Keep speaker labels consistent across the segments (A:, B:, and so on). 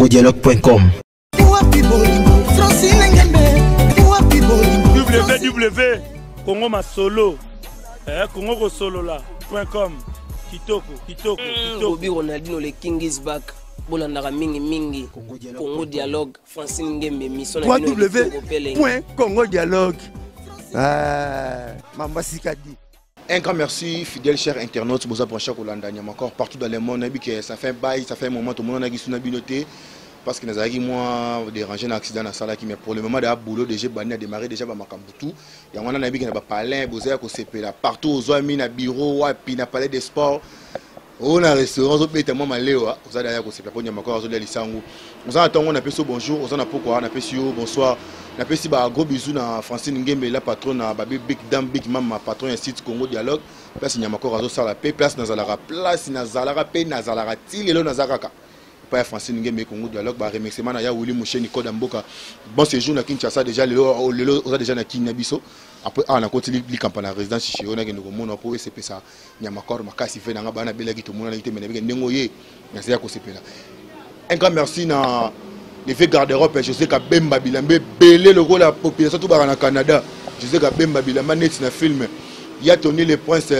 A: congodialogue.com.
B: Wapi bolingo Francine Ngembe wapi bolingo
C: www Congo Masolo eh, Congo kosolola .com kitoko kitoko kitoko.
D: Bobby Ronaldinho le king is back bolandaka mingi mingi Congo Dialogue Francine Ngembe mission na bino ya kitoko pe elengi.
E: www.congodialogue mamba sikadi.
F: Un grand merci, fidèle cher internaute, boza branché kolanda nyama encore partout dans le monde. Nayebi que ça fait un bail, ça fait un moment tout le monde a bino te parce que nazalaki moi dérangé na accident nasalaki, mais pour le moment da boulot déjà bani a démarré déjà ba makambo tout. Yango wana nayebi que na ba palais boza ya kosepela partout ozwami na bureau wapi na palais des sports oyo na restaurant ozobeta mwa malewa, oza daya kosepela mpo nyama kaka azolia lisangu. Oza na ntongo, napesi yo bonjour, oza na pokwa, napesi yo bonsoir, napesi ba gros bisous na Francine Ngembe la patronne, na babi big dame big mama patron ya site Congo Dialogue, place nyama kaka azosala pe place nazalaka, place nazalaka pe nazalaka ti lelo naza kaka epai ya Francine Ngembe Congo Dialogue. Ba remerciement na ya Willy Musheni Koda Mboka, bon séjour na Kinshasa déjà lelo, lelo oza déjà na Kin na biso. Après awa nakoti likampa na résidence chez yo, nakende komona po esepesa nyamakor makasi fe nanga bana belaki tomonanaki te, me nabike ndenge oye nazali ya kosepela. Un grand merci na levé garde-robe José Kabemba bilamba ebele lokola population tobaka na Canada. José Kabemba bilamba neti na film ya Tony le Prince,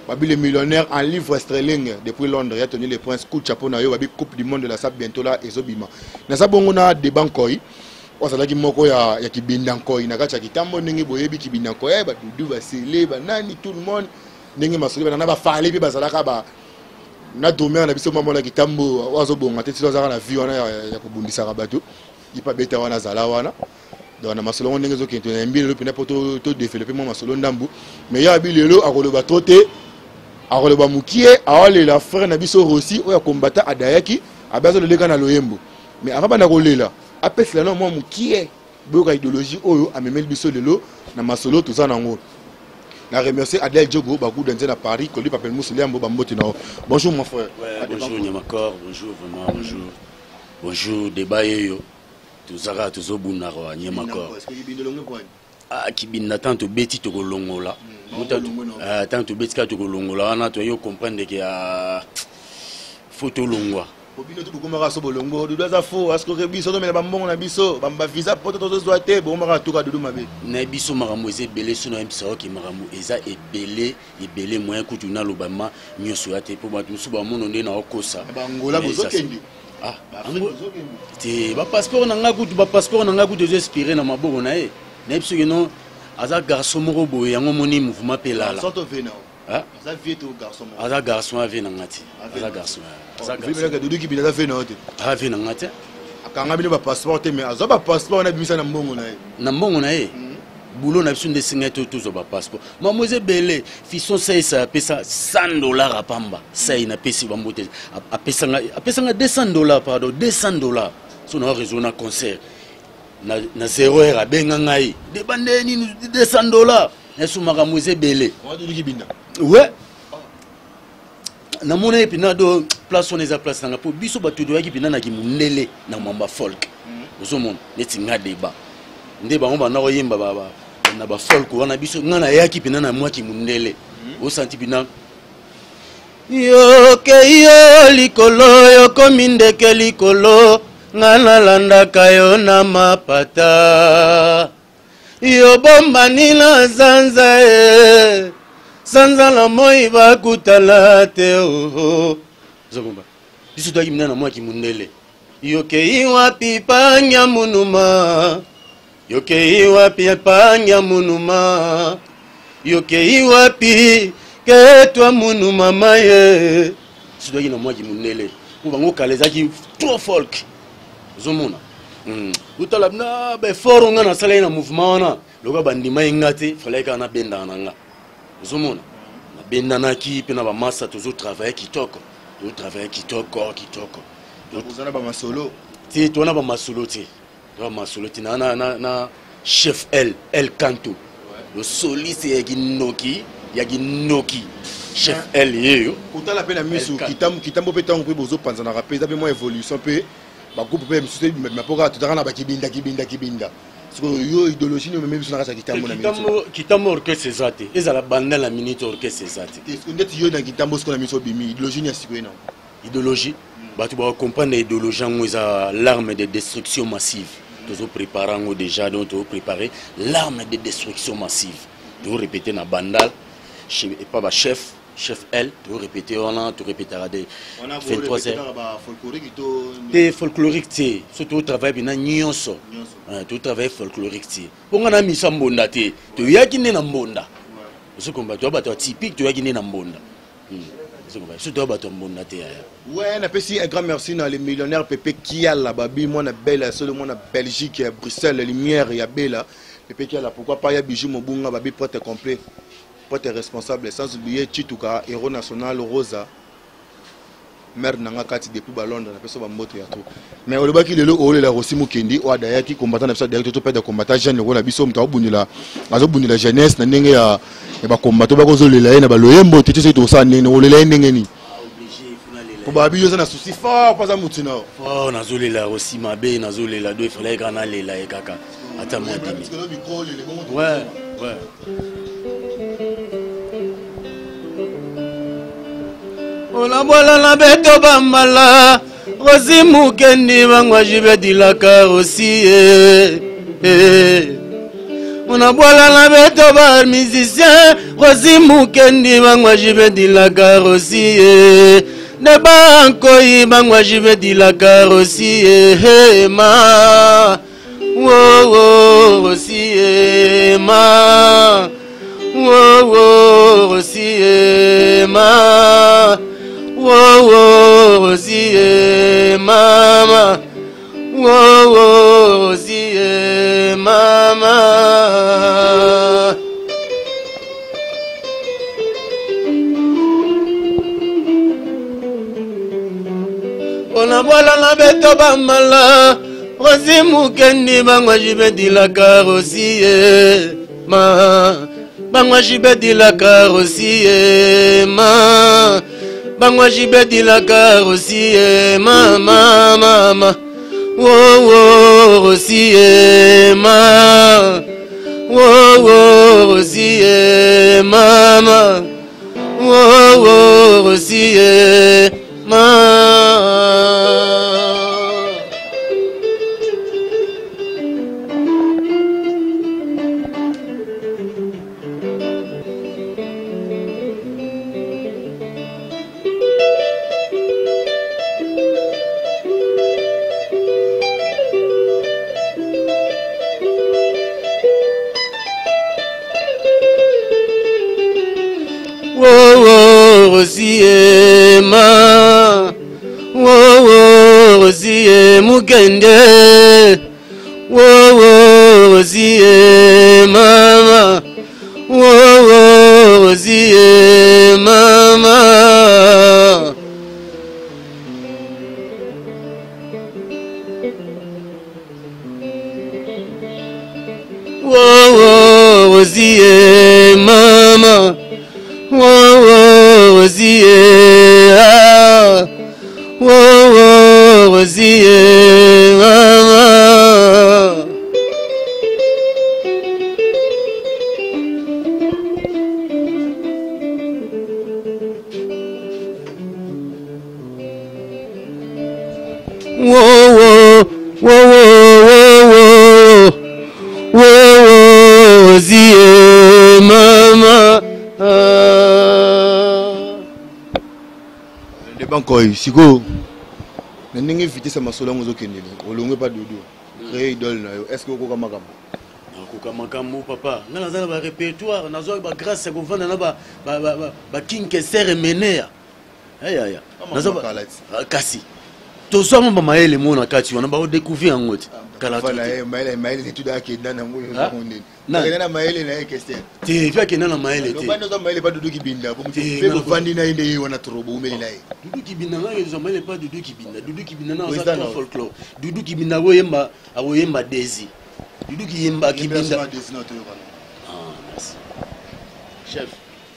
F: babi le millionnaire en livre sterling depuis Londres. Ya Tony le Prince, coup de chapeau na yo, babi coupe du monde de la SAP bientôt là ezobima. Naza bongo na Deba Nkoi oyo azalaki moko ya Kibinda Nkoi na kati ya Kitambo. Ndenge boyebi Kibinda Nkoi, badudu basele banani tout le monde ndenge masolo bana na bafale mpe bazalaka ba na domaine na biso mama na Kitambo oyo azobonga te tilo azalaka na vie wana ya kobundisaka bato ye mpe abeta wana azala wana. Donc na masolo yango ndenge ezokende, toyambi lelo mpenza mpo todévelopper mwa masolo ndambu, mais ye abi lelo akoloba trop te, akoloba mokie. Aolela frère na biso Rossi oyo akombata adayaki abe azoleleka na loyembo, mais avant banda kolela apesela na mwa mokie boyoka idéologie oyo amemeli biso lelo na masolo toza nango. Na remercier Adèle Diogo Bakuda nze na Paris, Koli Papel Mousseliambo bambote na. Bonjour mon frère.
G: Ouais, bonjour Nyamakor, bonjour vraiment, bonjour. Bonjour débat yeyo. Tozaka tozobundaka wa Nyamakor. Ah, kibinda tant tobeti tokolongola. Tant tobeti kaka tokolongola wana toyo comprendre que ah faut tolongwa.
F: Bino to bokomaka so bolongo Dudu aza fo askoke biso tomela bambongo na biso bavisa poto tozozwa te, bokomaka tuka Dudu mabe.
G: Na biso makambo eza ebele, so nayebisa oke makambo eza ebele ebele, moyen kutu naloba ma nyonso ya te mpo bato mosusu bamono nde naokosa.
F: Bangola bozokende.
G: Ah, te, bapasseport na ngai kutu, bapasseport na ngai kutu ezo expire na maboko na ye. Nayebi soki no aza garçon moko boye, yango omoni mouvement mpe elala. Aza garçon ave na nga te, aza garçon.
F: Dudu Kibinda aza ve na yo te?
G: Aza ve na nga te.
F: Akanga bino bapasseport te, mais azwa bapasseport wana abimisa na mbongo na ye.
G: Na mbongo na ye. Boulot na biso nde esengai to tozwa bapasseport. Mamo eza ebele. Fiston Saisa apesa 100 $ apamba sai napesi bango te, apesanga apesanga 200 $, pardon, 200 $. So na réseau na concert na 0 heure abenga ngai debande nini 200 $. Naso makambo eza ebele.
F: Dudu Kibinda.
G: We namona ye mpena do place wana eza place nanga mpo biso bato toyaki mpena na kimundele na mwamba folk. Ozomona neti nga Deba nde bango banda koyemba na bafolk wana, biso nga nayaki mpena na mwa kimundele. Osanti mpena yoke yo likolo yokomi ndeke likolo, nga nalandaka yo na mapata, yo bombani na sanza e sanza na moi bakutala te oho. Ozokomba biso toyaki mina na mwa kimundele. Yokei wapi panya munuma, yokei wapi panya munuma, yokei wapi ketwa munuma maye. Biso toyaki na mwa kimundele mpo bango kala ezalaki trop folk. Ozomona otala na baeffort nga nasalaki na mouvement wana lokola bandima ye nga te, falaki kaka nabendaka na nga. Ozomona nabendanaki mpe na bamasa, tozotravaille kitoko, tozotravaille kitoko kitoko.
F: Oza na bamasolo?
G: Te, towana bamasolo te, toa masolo te na chef El El Canto, le soliste ya kindoki, ya kindoki, chef El yeyo.
F: Kotala mpe na miso Kitambo mpe ntango mpe bozopanzanaka mpe eza mpe mwa évolution mpe bagroupe mpe misusu ebimabima mpo kaka tozalaka na bakibinda kibinda kibinda. Sikoyo yo idéologie nini omemi biso na kati ya Kitambo na miso?
G: Kitambo orchestre eza te, ezala banda na minute orchestre eza te.
F: Ndeti yo na Kitambo sikoyo na miso obimi idéologie nini ya sikoyo nango?
G: Idéologie. Bato bacomprendre idéologie yango eza l'arme de destruction massive. Tozoprépare yango déjà, donc tozoprépare l'arme de destruction massive. Tozorépéte na Bandal epa bachef, chef L. Torépéte wana, torépétaka de 23 heures te. Folklorique te, so totravaille mpena nyonso, totravaille folklorique te, mpo nga na miso ya mbonda te. Toyaki nde na mbonda, ozokomba toya bato ya typique, toyaki nde na mbonda, so toya bato ya mbonda te, yaya.
F: Ouais, napesi un grand merci na le millionnaire Pepe Kiala, babi mwana Bela solo, mwana Belgique ya Bruxelles, lumière ya Bela, Pepe Kiala. Pourquoi pas ya Bijou Mobunga, babi prêtre complet, prêtre responsable, sans oublier Chituka, héros national, Rosa mare na nga kati depuis balondres. Napesa bambote ya trop. Mais olobaki lelo oyolela Rosi Mokendi oyo adayaki combattant na biso, adayaki to perdre combattant jeune lokola biso. Moto azobundela, azobundela jeunesse na ndenge ya bacombattant, bakozolela ye na baloyembo te. Te, soki tokosala ndenge olela ye ndenge nini? Po babi yo oza na souci fort mpo aza mutu na
G: fort. Nazolela Rosi mabe, nazolela do efalaki kaka nalela ye kaka ata mwa dimi. Ouais.
A: Olabwala na beto bambala Rosi Mukendi, bangwaji bedilaka Rosi eh, eh. Onabwala na beto ba musicien Rosi Mukendi, bangwaji bedilaka Rosi eh. Ne bankoyi bangwaji bedilaka Rosi eh, ma wo wo Rosi eh, ma wo wo Rosi eh, ma wo wo Rosi eh, mama wo wo Rosi eh, mama. Onabwala na beto bamala Rosi Mukendi, bangwaji bedilaka Rosi eh, ma bangwaji bedilaka Rosi eh, ma bangwaji bedilaka Rosi eh, mama mama wo wo Rosi eh, ma wo wo Rosi eh, mama wo wo Rosi eh, ma. Wo wo Rosi eh, ma wo wo Rosi eh, Mukende wo wo Rosi eh, mama wo wo Rosi eh, mama. Wo wo Rosi eh, mama wo wo Rosi eh, ah. Wo wo Rosi eh, mama. Wo wo wo wo wo wo wo wo Rosi eh, mama ah.
F: De bankoy sikoyo na ndenge vitesse ya masolo yango ezokendele, olongwe pa Dodo, créer idole na yo, est ce que okoka makambo?
G: Nakoka makambo, papa. Nga naza na barépertoire, nazwa bagrâce ya kovanda na baking Kester Emeneya, ayaya.
F: Kala ti.
G: Kasi tozwa mo bamayele mo na kati wana, baodécouvrir yango te kala.
F: Vala ye mayele, mayele ne tuda akenda nango.
G: Ah?
F: Ndeni
G: Nani?
F: akenda na mayele na ye Kester?
G: Te, mpe akenda na mayele te.
F: Lobani oza mayele pa Dudu Kibinda po
G: Te,
F: mpe bovandi na ye nde ye wana trop boumeli na ye.
G: Dudu Kibinda, ngai ezwa mayele pa Dudu Kibinda. Dudu Kibinda na aza
F: Président
G: trop
F: na-
G: folklore. Dudu Kibinda akoyemba, akoyemba desi. Dudu Kiyemba Kibinda. Ah, merci chef.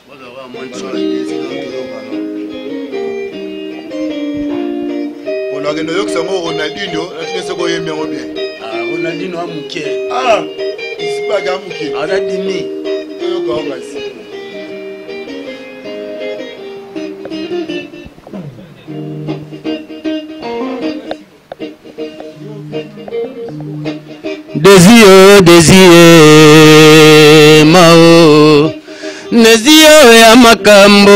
G: Wazaka mwa
F: Ono akende oyokisa yango Ronaldino, natini soki oyembi yango bien.
G: Ah, Ronaldino amuke.
F: Ah, isipaka amuke.
G: Aza dimi.
F: Toyoka yango kasi.
G: Desio desie mao Desio ya makambo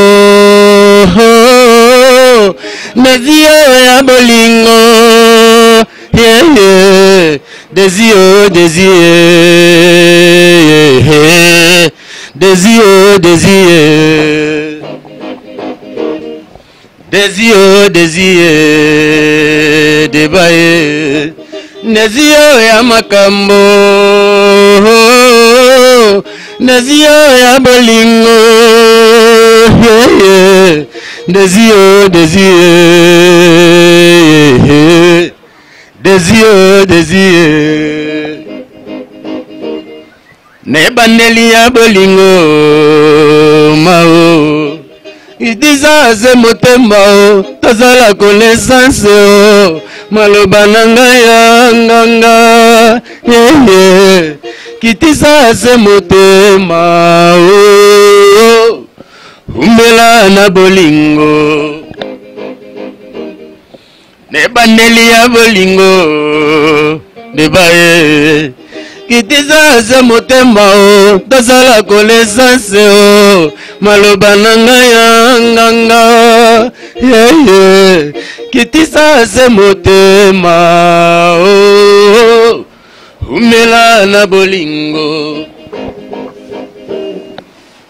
G: Desio ya bolingo yeah, yeah. Desio desie Desio desie Desio desie debaye Desio ya makambo Desio ya bolingo Desio desie Desio desie Na ebandeli ya bolingo mao idizaze motema o tozala connaissance o maloba na ngai ya nganga yeye kitisa se motema o umela na bolingo Na ebandeli ya bolingo debaye kitisa se motema o tosala connaissance o maloba na ngai ya nganga yeye kitisa se motema o umela na bolingo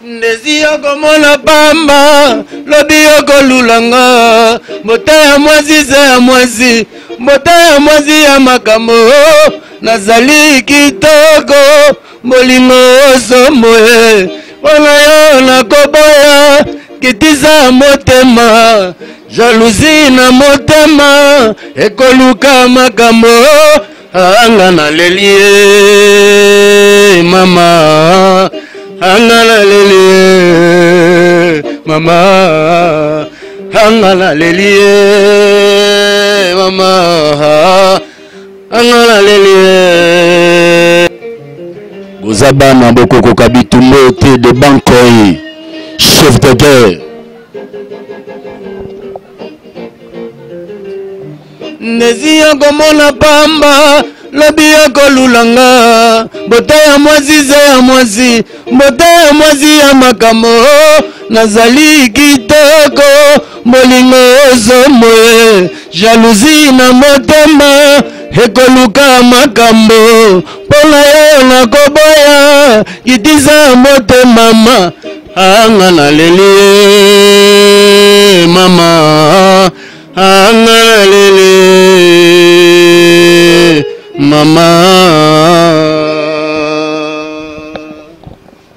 G: Ndezi okomona pamba lobi okolula nga mbota ya mwasi se ya mwasi mbota ya mwasi ya makambo nazali kitoko bolingo osomo e mpona yo nakoboya kitisa motema jalousie na motema ekoluka makambo anga naleli ye mama anga naleli ye mama anga naleli ye mama anga naleli ye boza bana bokokoka bitumba te de bankoi chef de guerre Ndezi okomona pamba lobi okolula nga bota ya mwasi ze ya mwasi bota ya mwasi ya makambo nazali kitoko bolingo ozomoye jalousie na motema ekoluka makambo mpo na yo nakoboya kitisa motema ma anga naleli ye mama anga naleli mama.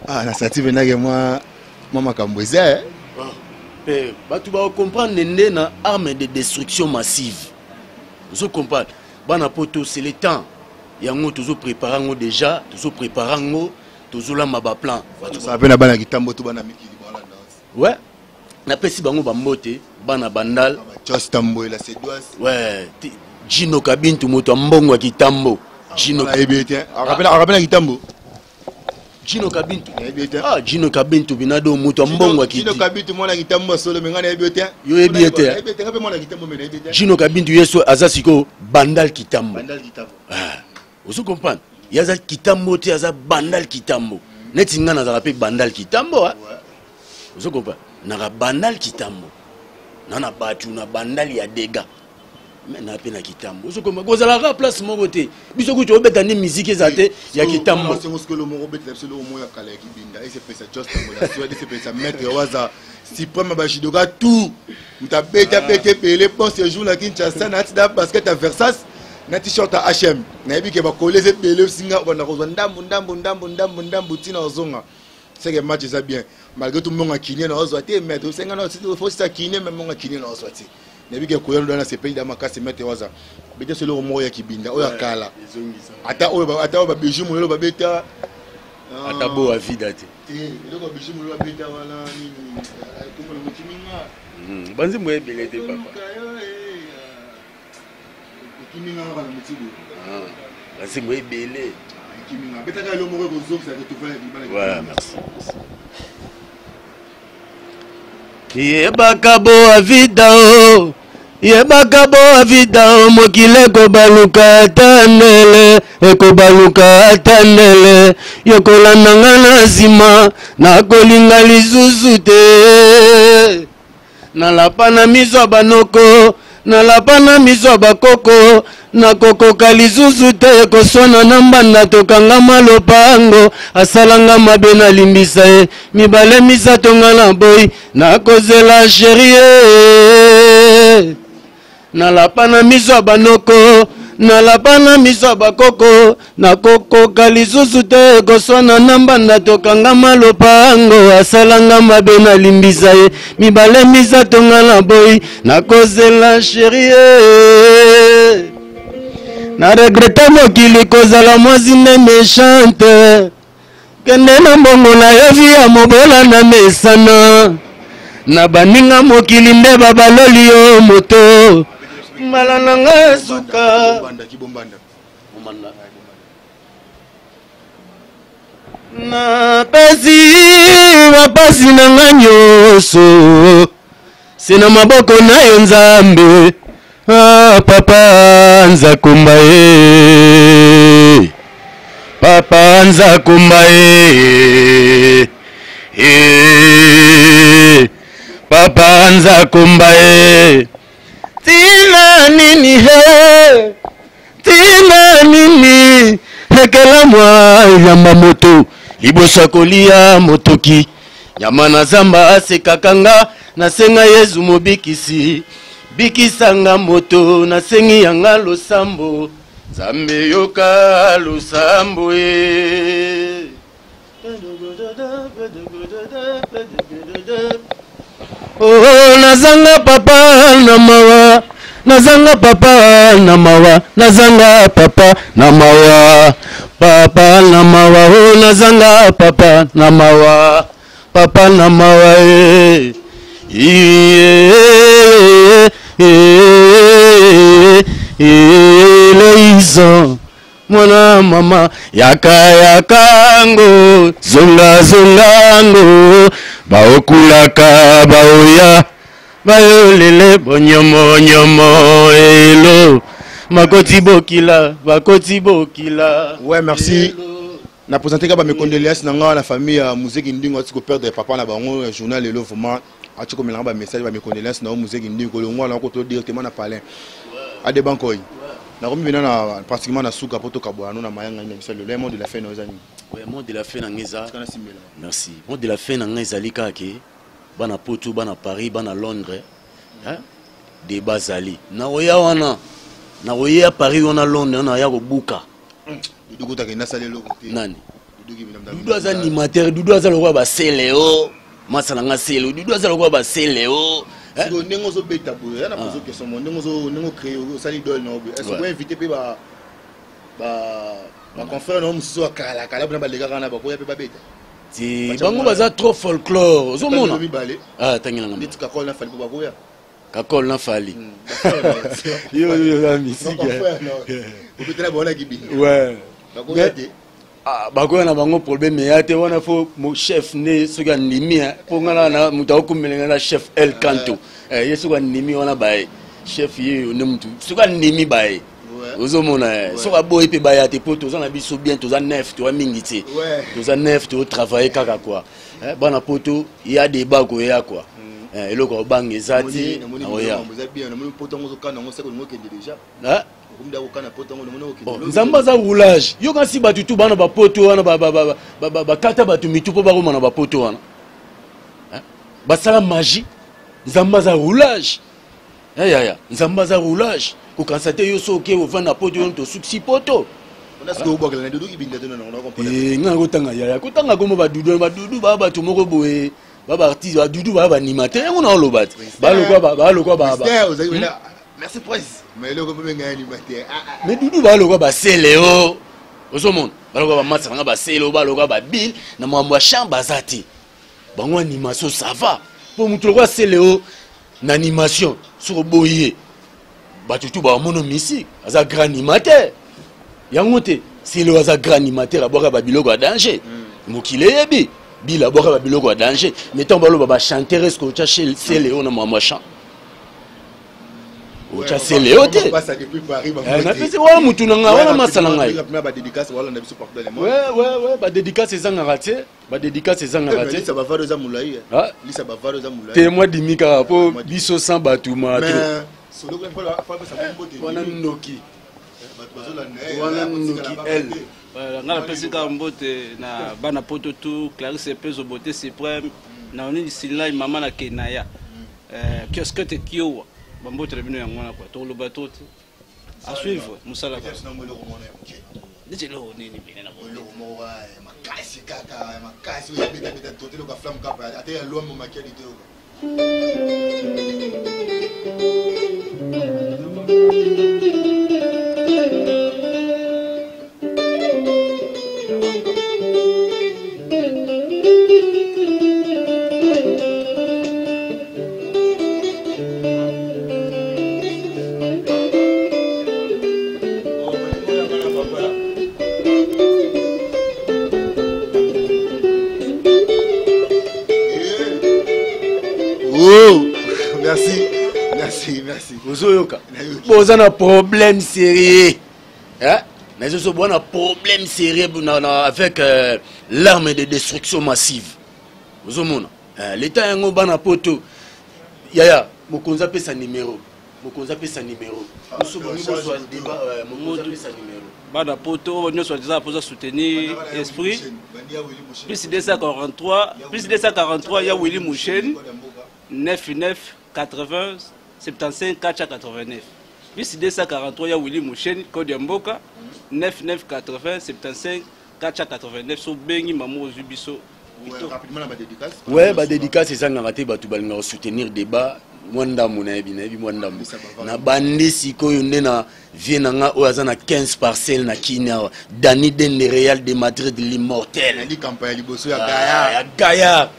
F: Ah, na senti pendake mwa mwa makambo eza eh?
G: Ah, eh, bato bakokomprendre nde na arme de destruction massive ozo comprendre bana poto c'est le temps yango tozo prépare yango déjà tozo prépare yango tozolamba baplan
F: mpe na bana kitambo to bana mikili
G: ouais napesi bango bambote bana bandal
F: jos tamboela sedoise
G: ouais jino kabintu moto ya mbongo ya kitambo
F: jino ayebi te arapela kitambo
G: Gino Kabintu. Ah, Gino Kabintu binado moto ya mbongo akiti.
F: Gino Kabintu mwana kitambo solo me ngana yebi te.
G: Yo yebi ye te. Gino Kabintu yeso aza siko bandal kitambo.
F: Bandal kitambo.
G: Ah. Ozo comprendre? Ye aza kitambo te aza bandal kitambo. Neti nga nazala pe bandal kitambo ah. Ozo comprendre? Naka bandal kitambo. Na na batu na bandal ya dégâts. Mais na pe na kitambo. Ozo comprendre? Kozala ka place moko te. Biso kutu obeta ni musique eza te ya kitambo.
F: Sengo sikolo moko obetela biso eloko moko ya kala ya kibinda esepelisa Jos Tambola Suède esepelisa maître Waza suprême ba judoka tout moto abeta beta ebele bon séjour na Kinshasa na atinda basket ya Versace na t-shirt ya HM nayebi ke bakole eza ebele osinga obanda kozwa ndambu ndambu ndambu ndambu ndambu ntina ozonga seke match eza bien malgré tout mbongo ya kinie na ozwa te mais tosenga na fosisa kinie mais mbongo ya kinie na ozwa te nayebi ke koya loda na sepeli da makasi maître waza beta so eloko moko ya kibinda oyo ya kala ata oyo ata oyo babiju mololo babeta
G: ata bo avida te
F: eloko ya biju mololo babeta wana nini komona mokiminga
G: banzembo ebele te papa banzembo ebele. Yebaka boa vida o. Yebaka boa vida mokili ekobaluka ata ndele, ekobaluka ata ndele. Yokolanda nga na nsima, nakolinga lisusu te. Nalapa na miso ya banoko, nalapa na miso ya bakoko, nakokoka lisusu te koswana na mbanda tokangama lopango. Asalanga mabe nalimbisa ye, mibale misato nga na boyi, nakozela cherie. Nalapa na miso ya banoko, nalapa na miso ya bakoko, nakokoka lisusu te koswana na mbanda tokangama lopango. Asalanga mabe nalimbisa ye, mibale misato nga na boyi, nakozela cherie. Na regrete mokili kozala mwasi nde mechante, kende na mbongo na yo vi ya mobola na mesana na baninga mokili nde babaloli yo moto. Mbala na nga esuka napesi bapasi na nga nyonso se na maboko na yo Nzambe. Ah, papa nzakomba ye, papa nzakomba ye, eh, papa nzakomba ye. Tina nini he, tina nini ekela mwa yamba moto liboso ya kolia motoki nyama na zamba asekaka nga. Nasenga Yezu mobikisi, bikisanga moto, nasengi yanga losambo, Nzambe yoka losambo ye. Oh, nazanga papa na mawa, nazanga papa na mawa, nazanga papa na mawa, papa na mawa, oh, nazanga papa na mawa, papa na mawa eh. Iye, eh, eh, Leison mwana mama yaka yakango zonga zongango baokulaka baoya bayolele bonyomo nyomo elo makoti bokila bakoti bokila.
F: Ouais, merci. Na présenté ka ba mes condoléances na nga na famille ya Muzeki Ndingo ati ko perdre papa na bango journal lelo vraiment ati ko melanga ba message ba mes condoléances na Muzeki Ndingo longwa na ko to directement na palais. Ade bankoy. Na komi bina na pratiquement na suka poto kabwana na mayanga na biso lelo mot de la fin na ozani.
A: Ouais, mot de la fin na ngeza. Merci. Mot de la fin na ngeza kaka ke bana poto, bana Paris, bana Londres, hein? Débat zali. Na oya wana, na oya Paris wana Londres na ya kobuka.
F: Dudu kota kenda sale eloko te.
A: Nani? Dudu aza animateur, Dudu aza lokola ba Celeo. Masa na nga Celeo, Dudu aza lokola ba Celeo.
F: Siko ndenge ozobeta boye, ya na pozo question mo ndenge ozo ndenge créer osali idole na obe. Est-ce que invité pe ba ba ba confrère na mususu ya kala kala bana balekaka na bakoya pe babeta.
A: Ti bango baza trop folklore, ozomona. Ah tangela nga.
F: Ndeti kakol na fali po bakoya.
A: Kakol na fali. Yo yo ya misiki.
F: Obetela bona kibinga.
A: Ouais.
F: Bakoya te.
A: Ah, bakoya na bango problème ya te wana fo mo chef ne soki andimi po nga na moto akokumela nga na chef El Canto. Eh, ye soki andimi wana baye. Chef ye yo nde moto soki andimi baye. Ozomona soki aboyi mpe baya te po toza na biso bien, toza neuf, toza mingi te. Toza neuf, to travailler kaka quoi. Bana poto ya débat koya quoi. Eloko ya kobanga eza te. Oya. Nzambe aza roulage. Yo kasi bato tu bana bapoto wana bakata bato mitu mpo bakoma na bapoto wana. Basala magie. Nzambe aza roulage. Ya ya ya, Nzambe aza roulage. Kokanisa te yo soki ovanda poto yo tosukisi poto. Eh, nga kotanga yaya, kotanga kombo ba dudu, ba dudu ba bato moko boye, ba ba artiste, ba dudu ba ba animateur, yango na oloba te. Ba lokwa ba, ba lokwa ba, ba.
F: Merci Prince. Mais eloko mpe ngai animateur.
A: Mais dudu ba lokwa ba Celeo. Ozomona, ba lokwa ba matsa nga ba Celeo, ba lokwa ba Bill na mwambo ya chambre baza te. Bango animation ça va. Po mutu lokwa Celeo na animation soko boye bato tu bamono misi aza grand animateur. Yango te Celeo aza grand animateur abwaka ba biloko ya danger. Mokili eyebi Bill abwaka ba biloko ya danger. Mais tant baloba ba chanteur est-ce que otya Celeo na mwambo ya chant? Otya sele yo te. Napesi wana mutu na ngai, wana masa na ngai. Badédicace ezangaka te, badédicace ezangaka te. Te, mwa dimi kaka mpo biso sans bato ma wana ndoki, wana ndoki el.
E: Nga napesi kaka mbote na bana poto tu, Clarisse Epezo, beauté suprême, Naonini Sinlai, mama na Kenaya, kiosque te kiowa, bambote na bino yango wana kua tokoloba to te. À suivre mosala neti eloko nini pene na
F: eloko moko makasi kaka makasi oyo ebetabeta to te, eloko ya flamme kapa ate ya lwambo makiadi te oka. Oh, merci, merci, merci.
A: Ozoyoka, boza na problème sérieux, hein? Nazo so na problème sérieux na, avec l'arme de destruction massive. Ozomona, l'état yango, bana poto, yaya mokonzi apesa numéro, mokonzi apesa numéro, biso bolingi bozwa débat, mokonzi apesa numéro.
E: Bana poto oyo nyonso eza mpoza soutenir esprit, plus 243, plus 243 ya Willi Musheni, 99 80 75 489. Plus 243 ya Willi Musheni, code ya mboka, 99 80 75 489. So bengi mama, ozwi biso.
A: Ouais, badédicace ezangaka te. Bato balingaka soutenir débat, mwa ndambo nayebi, nayebi mwa ndambo. Na bandi sikoyo nde na vie na nga oyo aza na 15 parcelle na Kini awa, Dani Dende, Real de Madrid, l'immortel.
F: Ya
A: Gaillard.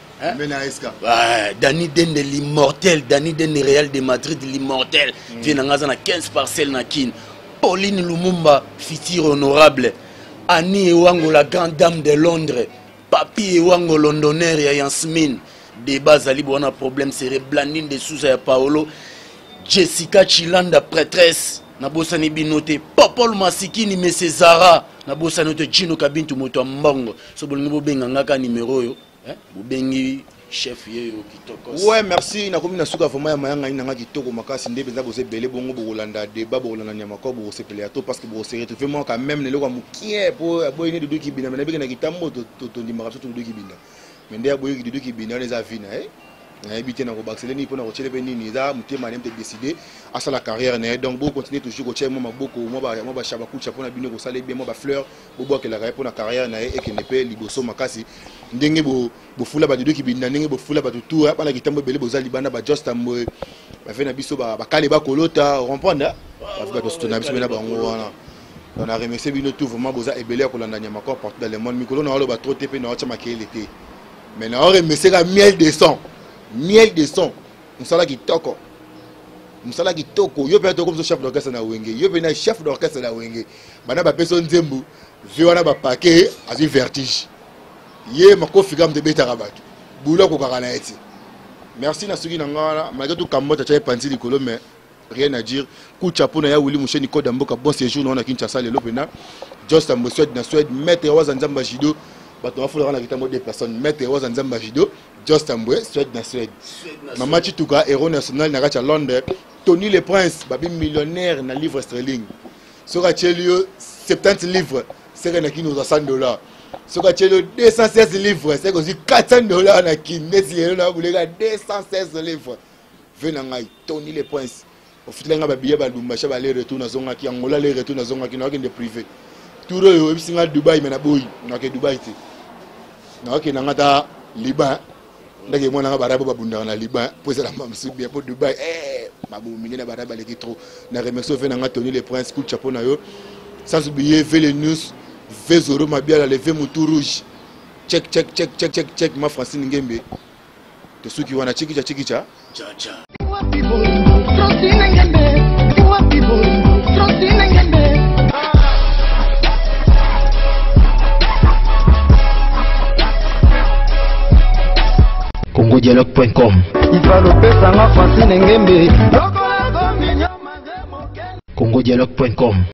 A: Dani Dende l'immortel, Dani Dende, Real de Madrid, l'immortel. Vie na nga aza na 15 parcelle na Kini. Pauline Lumumba, future honorable. Annie Ewango, la grande dame de Londres. Papi Ewango, londonnaire ya Yansmine. Débat azali wana problème sere. Blandine de Souza ya Paolo, Jessica Chilanda, prêtresse, nabosani bino te. Popol Masikini, Mese Zara, nabosani te. Jino Kabintu, moto ya mbongo. So bolingi bobenga nga ka numero oyo, bobengi chef ye yo kitoko.
F: Ouais, merci. Nakomi na suka vraiment ya mayanga nanga kitoko makasi nde mpenza. Boza ebele bongo, bokolanda débat, bokolanda nyamako, bokosepela ya to parce que bokose retrouve moi quand même na eloko ya mokie po aboyi ne Dudu Kibinda. Me nabiki na kitambo, tondimaka biso to Dudu Kibinda, me nde aboyiki Dudu Kibinda wana eza vi na ye. Nayebi te nakobakisele nini mpona kotiele mpe nini. Eza motema na ye mte décide asala carrière na ye. Donc bocontinue toujours kotia mwa maboko, mwa bashabakucha mpona bino kosala bien, mwa bafleur bobwakelaka ye mpona carrière na ye ekende mpe liboso makasi, ndenge bofula badudu Kibinda, ndenge bofula bato tu bana kitambo ebele boza libanda, bajosta mboye, bave na biso, bakale bakolota comprendre, bafe bato soto na biso mpe na bango wana. Donc na remercie bino tout vraiment, boza ebele ya kolanda Nyamakor partout dans le monde. Mikolo na oloba trop te mpe na otya makele te, mais na oremercie ka Miel de Son, Miel de Son, mosala kitoko, mosala kitoko. Yo mpe tokomi so chef d'orchestre na Wenge, yo mpe na chef d'orchestre na Wenge, bana bapesi yo nzembo vie wana, bapake azwi vertige, ye makofi kaka moto ebetaka bato bulo akokaka na ye ti. Merci na soki na nga wana, malgré tout kambote atya epanzi likolo, mais rien à dire. Coup de chapeau na ya Willy Musheni, code ya mboka. Bon séjour na wana Kinshasa lelo mpena. Just Ambo, Suède na Suède. Maître Waza Nzamba Jido, bato bafulaka na kitambo, deux personnes, Maître Waza Nzamba Jido, Just Ambwe, Suède na Suède. Mama Chituka, héros national na kati ya Londres. Tony le Prince babi, millionnaire na livre sterling, soki atieli yo 70 livres, seke na Kini ozwa 100 dollars. Soki atieli yo 216 livres, seke ozwi 400 dollars na Kini. Neti lelo na buleka 216 livres ve na ngai. Tony le Prince ofutela ngai babillet balumbashi, bale retour, nazongaki Angola, le retour nazongaki, nakokende privé tour oyo. Oyebisi ngai Dubai, me naboyi, nakake Dubai te, nakokende nga ta Liban. Ndenge mwana nga barabe babundaka na Liban mpo ezala mosusu bien, mpo Dubai babomi nde na barabe baleki trop. Na remercie ve na nga Tony le Prince, coup de chapeau na yo. Sans oublier ve le news, ve Zoro Mabiala, le ve mutu rouge, check check check check check check. Ma Francine Ngembe, tosuki wana, chikicha chikicha.
B: Wapi bolingo, Francine Ngembe? Wapi bolingo, Francine Ngembe?
H: congodialogue.com.
B: Ifalopesanga Francine Ngembe lokola kominyoma.
H: congodialogue.com.